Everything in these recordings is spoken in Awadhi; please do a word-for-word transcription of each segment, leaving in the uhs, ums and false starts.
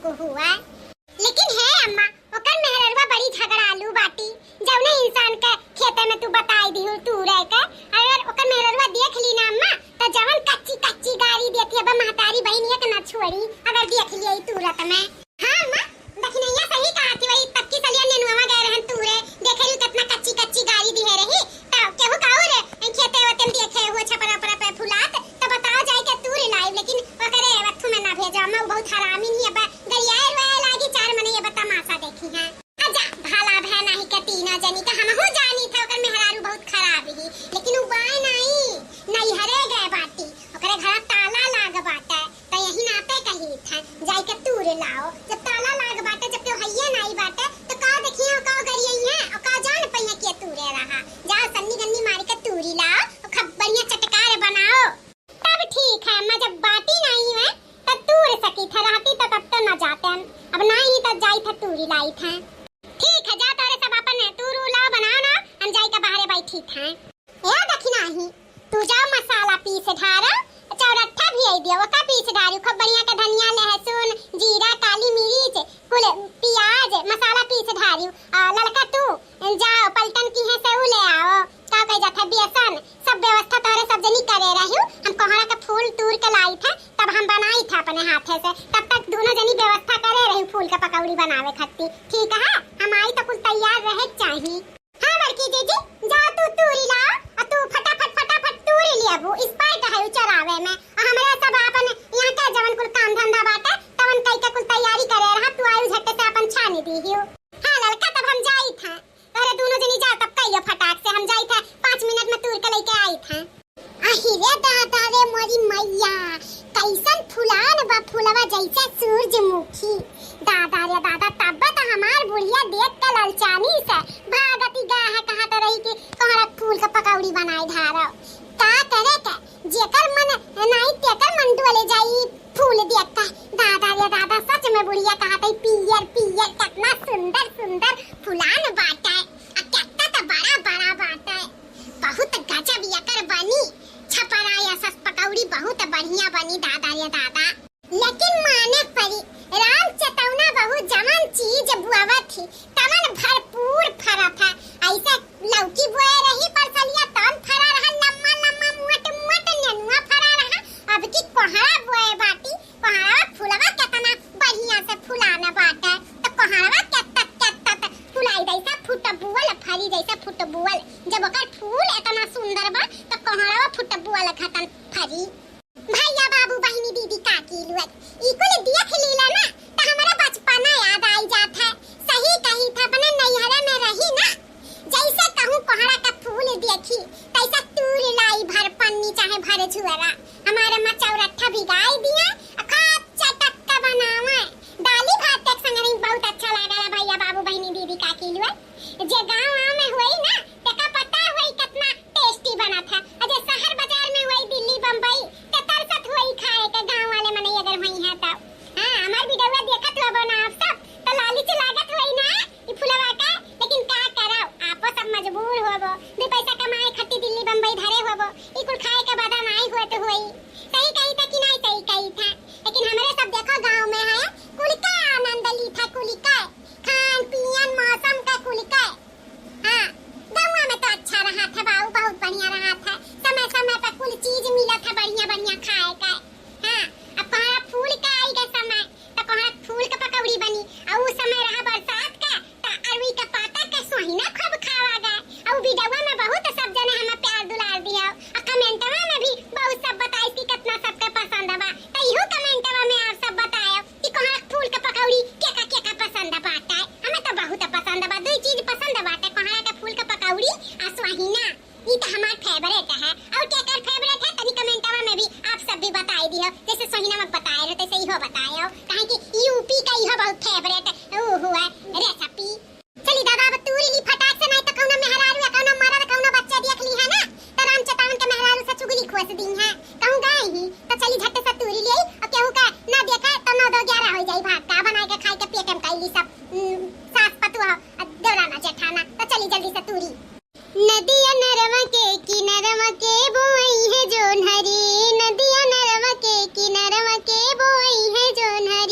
को हुआ। लेकिन हे अम्मा, ओकर मेहररुआ बड़ी झगड़ालू बाटी। जौने इंसान के खेते में तू बताई दिहु तूरे के, अगर ओकर मेहररुआ देख ली ना अम्मा, त जवन कच्ची कच्ची गारी देती है, अब महतारी बहिन एक ना छोड़ी, अगर देख लिया ई तुरत में। हाँ अम्मा, दखिनैया सही कहा थी, वही तक्की सलिया नेनुआ गए रहन तूरे, देखे रही कितना कच्ची कच्ची गारी दिहे रही, त केहू का और खेते वेते में देखे हुए छपरा परा पे फुलात, त बताओ जाई के तूर लाइब, लेकिन ओकरे अथु में ना भेजो अम्मा, उ बहुत हरामी नहीं, अब गरियाए रोए लागी, चार मने ये तमाशा देखी हैं। अच्छा, भला भै नाही के तीना जनी का हमहू जानी था, ओकर मेहरारू बहुत खराब ही, लेकिन उ बाय नाही, नैहरे गए बाटी, ओकरे घर ताला लाग बाटे, त यही नाते कही था, जाई के तूर लाओ। जब ताला लाग बाटे, जब केहू हइये नाही बाटे, त का देखिए, का गरिये हैं, और का जान पइया के तूरे रहा। जाओ सन्नी गन्नी मारी के तूरी लाओ, और खूब बढ़िया चटकार बनाओ। तब ठीक है अम्मा, जब बाटी नाही है, तब तूर सकी था, रहती तो तब तो न जाते हम। अब नाही तो जाई था, तूरी लाई था। ठीक है, जा तोरे सब अपन तूर उर लाओ, बनाओ ना, हम जाई के बाहरे बैठी था। ए दखिनही, तू जाओ मसाला पीस ढारो, चौरट्ठा भी आई दियो, ओका पीस ढारियो, खूब बढ़िया के धनिया, लहसुन, जीरा, काली मिर्च, कुल पियाज, मसाला पीस ढारियो। आ ललका तू जाओ पलटन किहे से उ ले आओ, का कह जात है, बेसन, सब व्यवस्था तोहरे सब जनी करे रहियो। हम कोहड़ा के फूल तूर के लाई थे, तब हम बनाई थे अपने हाथे से, तब तक दोनों जनी व्यवस्था करे रही फूल के पकौड़ी बनावे खातिर। ठीक है, हम आई तो कुल तैयार रहे के चाही। हाँ बड़की जीजी, जा तू तूरी लाओ, और तू फटाफट फटाफट तूरी ले अबू, expert है उ चरावे में। और हमरे सब अपन यहाँ के जवन कुल काम धंधा बाटे, तवन कई के कुल तैयारी करे रहा, तू आयु झट्टे से अपन छानी दीहियो। हाँ ललका, तब हम जाई था, तोरे दोनों जनी जाओ तब कहियो फटाक से, हम जाई था पाँच मिनट में तूर के लेके आई था। अहि रे दादा रे मोरी मैया, कैसन फुलान बा फुलवा जैसे सूरजमुखी। दादा रे दादा, तब त हमार बुढ़िया देख के ललचानी से भागती गा है, कहत रही कि तोहरा फूल के पकौड़ी बनाए ढारो। का करे के, जेकर मन नाई तेकर मन डोले जाई फूल देख के। दादा रे दादा, सच में बुढ़िया कहत है, पियर पियर कितना सुंदर सुंदर फुलान बाटे, आ कितना त बड़ा बड़ा बाटे। बहुत गजब एकर बनी, छपरा या सस पकौड़ी बहुत बढ़िया बनी दादा रे दादा। लेकिन माने परी, राम चेतौना बहू जवन चीज बुआवत ही, तवन भरपूर फरत है। ऐसे लौकी बोए रही परसलिया, तवन फरा रहा लम्मा लम्मा मोट मोट नेनुआ फरा रहा। अब की कोहड़ा बोए बाटी, कोहड़वा फुलवा केतना बढ़िया से फुलाना बाटे, त कोहड़वा केतना केतना फुलाई जैसा फुटबुअल फरी, जैसा फुटबुअल। जब ओकर फूल एतना सुंदर बा, त कोहड़वा फुटबुअल घतन फरी। भैया बाबू बहिनी दीदी काकी लोग, ई कुल देख लीला ना, त हमरा बचपना याद आई जात है। सही कही था, अपने नैहरे में रही ना, जैसे कहूँ कोहड़ा का फूल देखी, तैसे तूर लाई भर पन्नी चाहे भर झुअरा। हमारे माँ चौरट्ठा भिगाई दिए, आ खूब चटक के बनावे। दाली भात के संग रही, बहुत अच्छा लागला भैया बाबू बहिनी दीदी काकी लोग। जे गाँव वाँव में होई ना, तेका पता होई कितना tasty बनत है। और जे शहर बाजार में होई, दिल्ली बम्बई, ते तरसत होई खाए के, गाँव वाले मनई अगर होई हैं तब। हाँ, हमार वीडियोवा देखत होबो ना आप सब, तो लालच लागत होई ना ई फुलवा का, लेकिन का करब, आपो सब मजबूर होबो, दू पैसा कमाए खातिर दिल्ली बम्बई धरे होबो, ई कुल खाए के बदा नाई होत होई। सही कही था कि नाई सही कही था, लेकिन हमरे सब देखो गाँव में है, कुल के आनंद ली था, कुल के खान पियन मौसम का कुल के। हाँ, गौवा में तो अच्छा रहा था बाऊ, बहुत बढ़िया रहा था, समय समय पर कुल चीज मिला था बढ़िया बढ़िया खाए का। हाँ, अब कोहड़ा फूल के आई गए समय, तो कोहड़ा फूल के पकौड़ी बनी, और उस समय रहा बरसात का, तो अरवी का पाता के सोहिना खूब खावा गए, और वीडियोवा में बहुत सब जने हमें प्यार दुलार दिया, और कमेंटवा में भी बहुत सब बताइस कि कितना सबके पसंद बा, तो इहो कमेंटवा में आप सब बतायो कि कोहड़ा फूल के पकौड़ी केका केका पसंद बाटे। हमें तो बहुत पसंद बा, दुई चीज पसंद बाटे, कोहड़ा के फूल के पकौड़ी आ सोहिना। ई तो हमार favourite है। और केकर favourite है, तनी कमेंटवा में भी आप सब भी बताई दियो, जैसे सोहिना में बताए रहे तैसे इहो बतायो, काहे कि यूपी का इहो बहुत favourite ऊ हुआ recipe। चली दादा, अब तूरी ली फटाक से, नहीं तो कौनो मेहरारू या कौनो मरद, कौनो बच्चा देख ली है ना, तो राम चेतौन के मेहरारू से चुगली खोस दी है। कहूँ गए ही तो चली झट से तूरी ले आई, और केहू का ना देखे तो नौ दो ग्यारह हो जाई। भात का बनाए के खाए के पेट में कैली सब, उम, सास पतुआ, देवराना जेठाना, तो चली जल्दी से तूरी। नदिया नरवा के किनरवा के बोई है जोन्हरी, नदिया नरवा के किनरवा के बोई है जोन्हरी।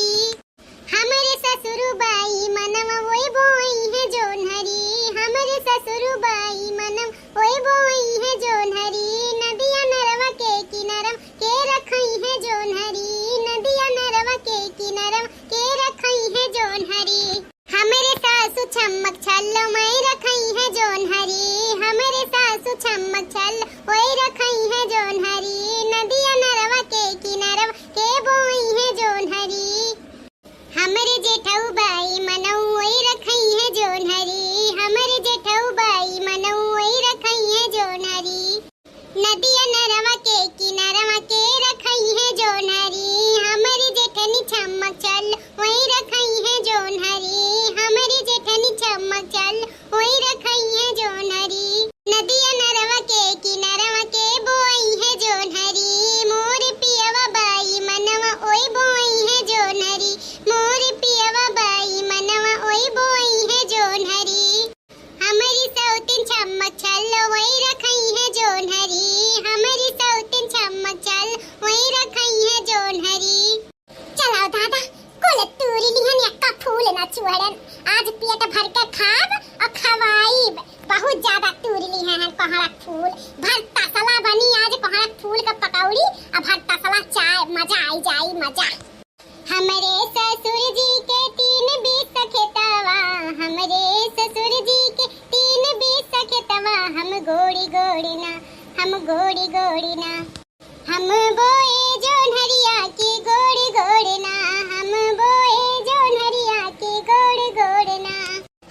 जोन्हरी, नदिया नरवा के किनरवा के रखइहैं जोन्हरी। हमरे सासु छम्मक छल्लो मइ रखइहैं जोन्हरी। हमरे सासु छम्मक छल्लो ओइ रखइहैं जोन्हरी। नदिया नरवा के किनरवा के बोइहैं जोन्हरी। हमरे जेठऊ बाई मनऊ ओइ रखइहैं जोन्हरी। हमरे जेठऊ बाई मनऊ ओइ रखइहैं जोन्हरी। नदिया नरवा के किनरवा के रखइहैं जोन्हरी। हमरी जेठनी छम्मक छल्लो ओइ रखइहैं जोन्हरी। हमरी जेठनी छम्मक छल्लो ओइ रखइहैं जोन्हरी। नदिया नरवा के किनरवा के बोइहैं जोन्हरी। मोर पियवा बाई मनवा ओइ बोइहैं जोन्हरी। मोर पियवा बाई मनवा ओइ बोइहैं जोन्हरी। हमरी सौतिन छम्मक छल्लो ओइ रखइहैं जोन्हरी। हमरी सौतिन छम्मक छल्लो ओइ रखइहैं जोन्हरी। चलाओ दादा, कुल तूरि लिहन, एक्का फूल ना छोड़न। आज पेट भर के खाब अउर खवाइब। बहुत ज्यादा तूरि लिहन कोहड़ा फूल। भर तसला बनी आज कोहड़ा फूल क पकौड़ी अउर भर तसला चाय। मजा आई जाई, मजा। हमरे ससुर जी के तीन बीस खेतवा, हमरे ससुर जी के तीन बीस खेतवा, हम गोड़ी गोड़ी ना, हम गोड़ी गोड़ी ना। हम बोए जोन्हरिया के गोड़ी गोड़ी ना, हम बोए जोन्हरिया के गोड़ी गोड़ी ना।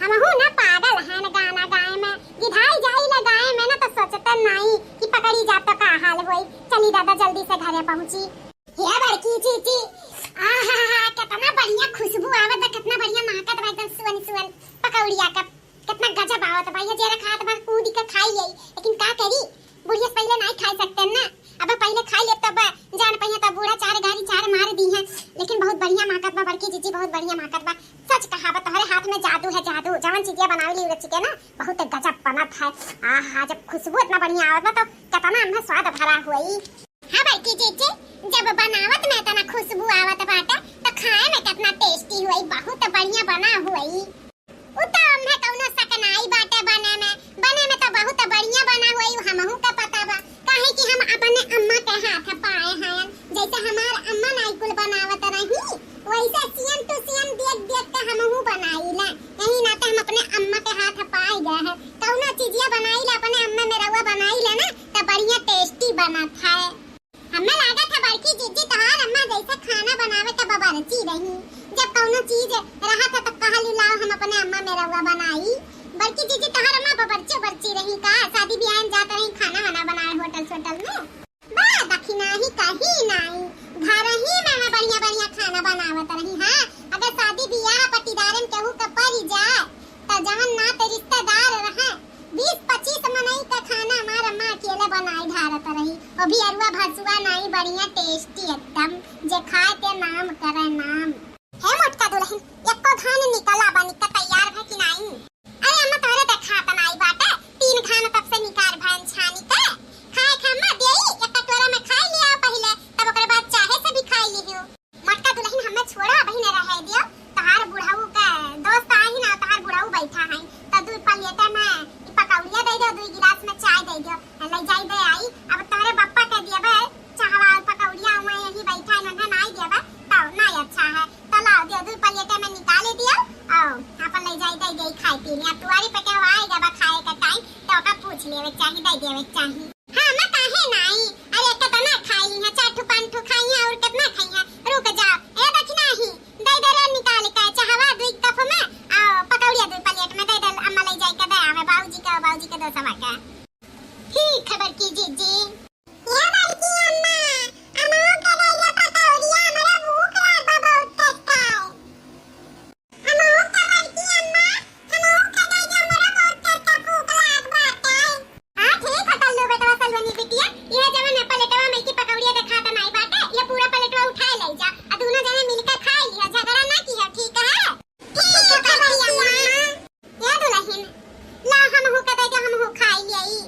हमहू ना पागल हन गाना गाए में, गिधाई जाई ला गाए में ना तो सोचते नाई कि पकड़ी जा तो का हाल होई। चली दादा जल्दी से घरे पहुँची। हे बड़की जीजी, आहा, केतना बढ़िया खुशबू आवत बा, केतना बढ़िया महकत बा, एकदम सुअन सुअन पकौड़िया का, केतना गजब आवत बा। ये जेरा खात बा, कूद के खाई लेई, लेकिन का करी, बुढ़िया से पहिले नाई खाई सकते ना। अब पहिले खाई लेब तब जान पहिया, तब बूढ़ा चार गारी चार मार दीहैं। लेकिन बहुत बढ़िया महकत बा बड़की जीजी, बहुत बढ़िया महकत बा। सच कहा बा, तोहरे हाथ में जादू है, जादू। जवन चीजिया बनावे ली रच के ना, बहुत गजब बनत है। आहा, जब खुशबू इतना बढ़िया आवत बा तो केतना में स्वाद भरा होई। हाँ बड़की जीजी, जब बनावत में इतना खुशबू आवत बाटे, तो खाए में कितना tasty हुई, बहुत बढ़िया बना हुई। उ तो हमें कौनो शक नाई बाटे बने में, बने में तो बहुत बढ़िया बना हुई, हमहू के पता बा, काहे कि हम अपने अम्मा के हाथ पाए हैं। जैसे हमार अम्मा नाई कुल बनावत रही, वैसे same to same देख देख के हमहू बनाई ना। यही नाते हम अपने अम्मा के हाथ पाए गए हैं। कौनो चीजिया बनाई ला अपने अम्मा में रउआ बनाई ला ना, तो बढ़िया tasty बनत है। हमें लागत है बड़की जीजी तोहार अम्मा जैसे खाना बनावे के बबरची रही। जब कौनो चीज रहत है तो कहली लाओ हम अपने अम्मा में रउआ बनाई। बड़की जीजी तोहार अम्मा बबरची उबरची रही का? शादी ब्याह में जात रही खाना वाना बनाए होटल सोटल में? बा दखिनाही कहीं नाई, घर ही में मैं बढ़िया बढ़िया खाना बनावत रही। हाँ, अगर शादी ब्याह पटीदारन केहू के पड़ जाए, त जवन नात रिश्तेदार रहे, बीस पच्चीस मनई का खाना हमार अम्मा अकेले बनाए ढारत रही। वो भी अरुआ भसुआ नाई, बढ़िया tasty एकदम, जे खाए के नाम करे नाम। हे मोटका दुलहिन, एको धान निकला बा, निकल तैयार भा कि नाई? अरे अम्मा, तोहरे देखात नाई बाटे, तीन घान तब से निकार भैन छानी के। खाए के अम्मा देई, एक कटोरा में खाई लिया पहिले, तब ओकरे बाद चाहे से भी खाई लिहियो। मोटका दुलहिन, हमें छोड़ा, अबही न रहे दियो। तोहार बुढ़ऊ के दोस्त आई ना, तोहार बुढ़ऊ बैठा है, तो दुई प्लेट में ई पकौड़िया दे दियो, दुई गिलास में चाय दे दियो, ले जाई दे आई। अब तोहरे बप्पा के दियबे चाहवा और पकौड़िया, वहाँ यही बैठा है, नन्हा नाई दियबे, तो नाई अच्छा है। तो लाओ दियो, दुई प्लेट में निकाले दियो, आओ, अपन ले जाई दे दे खाए पी लिया। तुआरी पे के आए जब खाए का टाइम, तो ओका पूछ लेवे चाही, दे देवे चाही। हाँ, मैं काहे नाई? अरे, केतना खाई है, चार ठो, पाँच ठो खाई है, और केतना खाई है? रुक जाओ। ए, दखिनाही, दे दे रे निकाल के, चाहवा दुई कप में, आ पकौड़िया दुई प्लेट में दे दे, अम्मा ले जाए के दे आवे बाबूजी के, बाबूजी के दोस्तवा के। ठीक है बड़की जीजी। ए बड़की अम्मा, अम्मा के दे दे पकौड़िया, हमरा भूख लागल बा बहुत तेज का। हमहू के बड़की अम्मा, हमहू के दे दे, हमरा बहुत तेज का भूख लाग बाटे। हाँ, ठीक है, कर लो बेटवा सलवनी बिटिया, ये जवन प्लेटवा में की पकौड़िया देखात नाई बाटे, ये पूरा प्लेटवा उठाए ले जा, आ दोनों जने मिलके खाए लिया, झगड़ा ना किया, ठीक है? ठीक है बड़की अम्मा। ए दुलहिन, ला हमहू के दे दे, हमहू खाई लेई।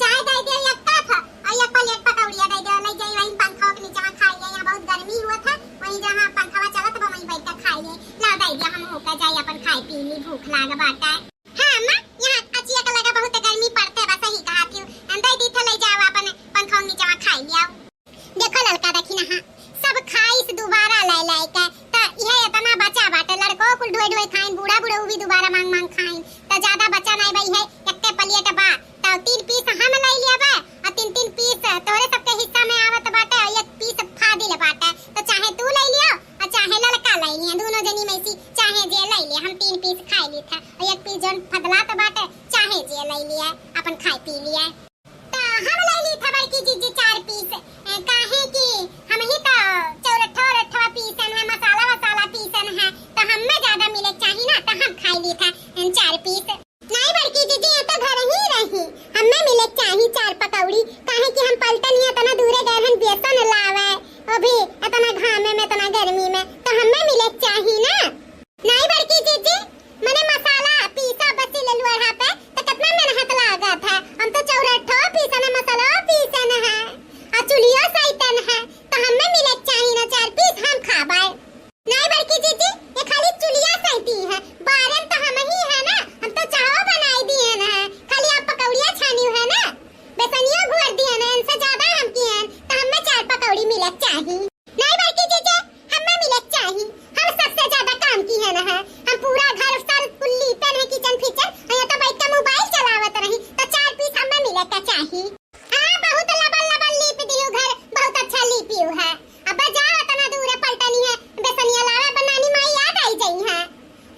चाय दे दे एक कप, और एक प्लेट पकौड़िया दे दे, ले जाई वहीं पंखवा के नीचे में खाई लेई। यहाँ बहुत गर्मी हुआ था, वहीं जहाँ पंखवा चलत बा, वहीं बैठ के खाई लेई। ला दे दे, हमहू के जाई अपन खाए पी ली, भूख लाग बाटे। हाँ अम्मा, यहाँ अचिया के लगा बहुत गर्मी पड़ते बा, सही कहा थी। दे दी थे, ले जाओ अपन पंखवा के नीचे में खाई लिया। देखो ललका दखिनहा, सब चाही। नहीं बड़की जीजे, हमें मिले चाही। हम सबसे ज्यादा काम किहे न है। हम पूरा घर सर कुल लीपे नहीं, किचन फिचन। यहाँ तो बैठ के मोबाइल चलावत रही, तो चार पीस हमें मिले का चाही। हाँ, बहुत लबल लबल लीप दियो घर, बहुत अच्छा लीपियो है। अब जाओ, इतना दूर है पलटनी है, बेसनिया लावे, अब नानी माई याद आई जाई है।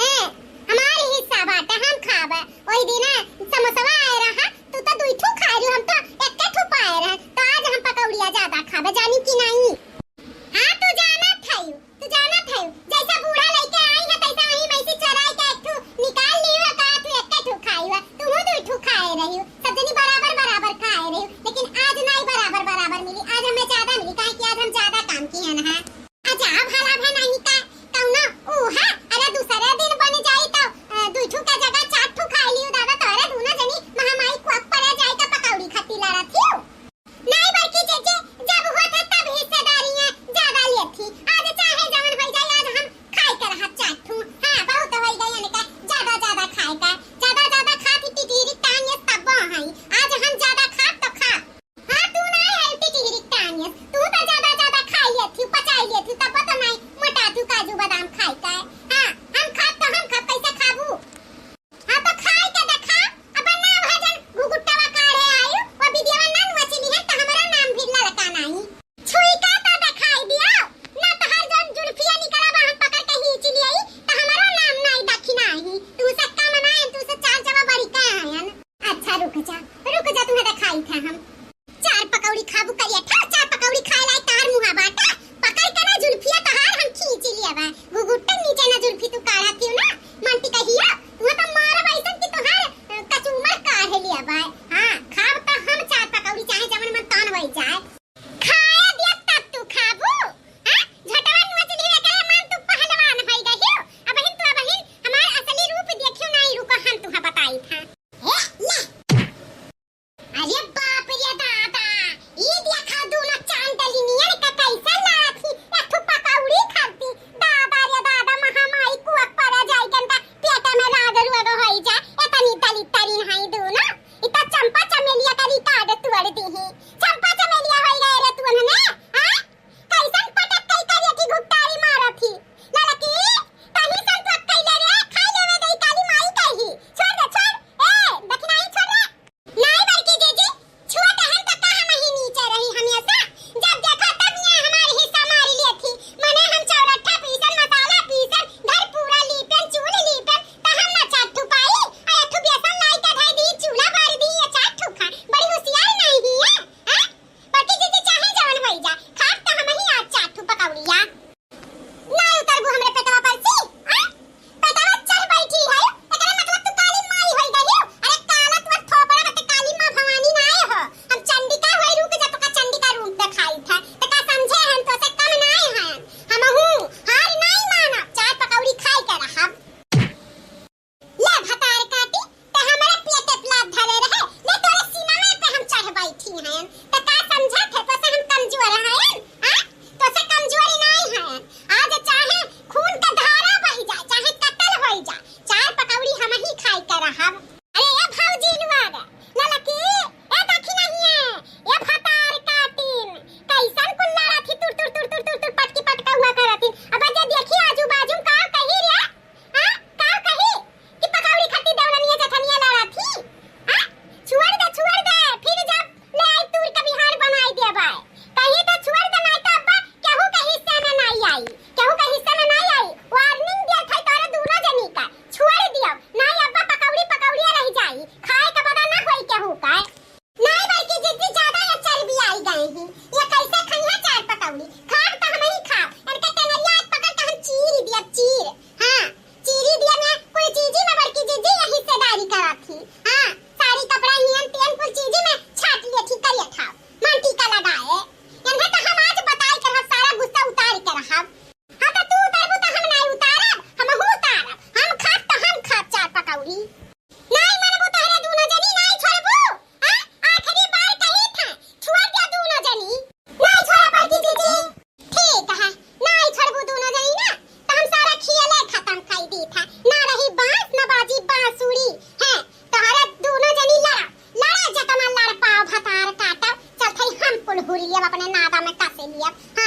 ए, हमारी हिस्सा बाटे, हम खाबे। वही दिन है, समोसवा आए रहा, तू तो दुई ठू खाए रहो, हम तो एक्के ठू पाए रहे। तो आज हम पकौड़िया ज्यादा खाबे, जानी कि नहीं?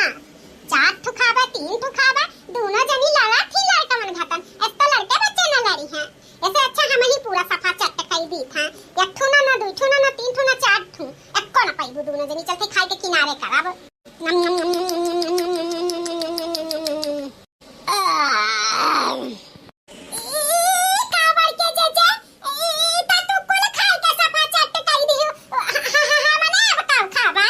हाँ, चार ठो खाबा, तीन ठो खाबा, दूनो जनी लड़ा थी लड़कवन घातन, ऐस तो लड़के बच्चे न लड़ी हैं। ऐसे अच्छा हम ही पूरा सफा चट्ट कई दी था। एक ठो ना, ना दुई ठो ना, ना तीन ठो ना, चार ठो, एक्को ना पैबू दूनो जनी। चलते खाए के किनारे करब। नम, नम, नम, नम। आह। ई का बड़के जेजे, ई त तू कुल खाए के सफा चट्ट कई दिहु। ह-, ह-, ह-, हमने अब का खाबा?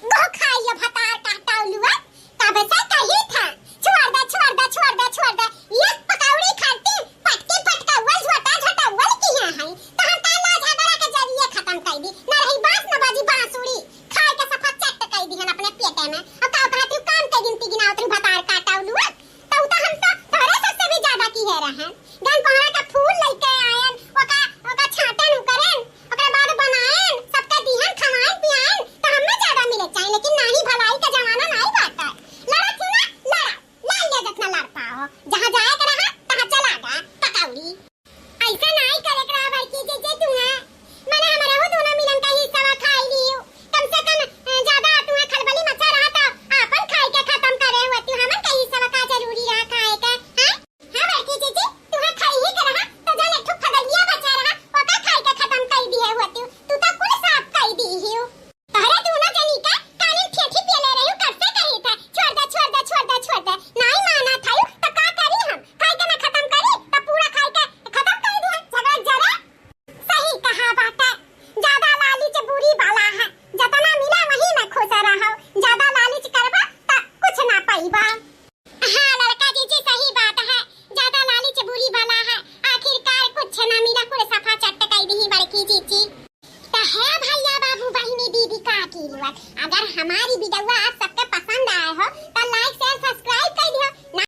गो खाइए भतार काटा उलुआ, कब से कही था, छोड़ दे, छोड़ दे, छोड़ दे, छोड़ दे। ये पकौड़ी खाती पटकी पटकौल, झोटा झोटौल किहे हैं, तो हम का लाज हगरा के जरिए खत्म कई दी, न रही बांस न बाजी बांसुरी, खाए के सफा चट्ट कई दिहन अपने पेटे में। और का कहती हूँ, काम के गिनती गिनावत रही भतार काटा उलुआ, तो उ तो हम तो तोहरे सबसे भी ज्यादा किहे रहन। गन कोहड़ा का फूल लइके आयन, ओका, ओका छाटन उकरन, ओकरे बाद बनायन, सबके दिहन, खवायन, पियायन, तो हमें ज्यादा मिले चाहे, लेकिन नाही, भलाई का जमाना नाही बाटे। लड़ा थी ना, लड़ा, लड़ ले जितना लड़ पाओ, जहाँ जाए के रहा, तहाँ चला गा, पकौड़ी। ऐसा नाही करे के रहा बड़की जीजी तुहे, मने हमरे हो दोनों मिलन का हिस्सा खाई लियो, कम से कम, अ, ज्यादा तुहे खलबली मचा रहा तो आपन खाई के खत्म करे हुए, तू हमन का हिस्सा का जरूरी रहा खाए के, हैं? हाँ बड़की जीजी, तुहे खाई ही के रहा, तो जौन एक ठो फदलिया बचा रहा, ओका खाई के खत्म कई दिहे होतिउ। तू तो कुल साफ कई दी हिउ। तोहरे दूनो जनी का कानी ठेठी पियले रहिउ, कब से कही था, "छोड़ दे, छोड़ दे, छोड़ दे, छोड़ दे।" नाई माना थायु, तो का करी हम? खाई के ना खत्म करी, तो पूरा खाई के खत्म कई दिहे। झगड़ा जरा सही कहा बाटे, ज्यादा लालच बुरी बला है, जतना मिला वही में खुश रहो, ज्यादा लालच करबा त कुछ ना पइबा। हाँ लड़का जीजी सही बात है, ज्यादा लालच बुरी बला है, आखिरकार कुछ ना मिला, कुल सफा चट्ट कई दिही बड़की जीजी। त है भैया बाबू बहिनी दीदी काकी लोग, अगर हमारी वीडियो आप सबके पसंद आए हो तो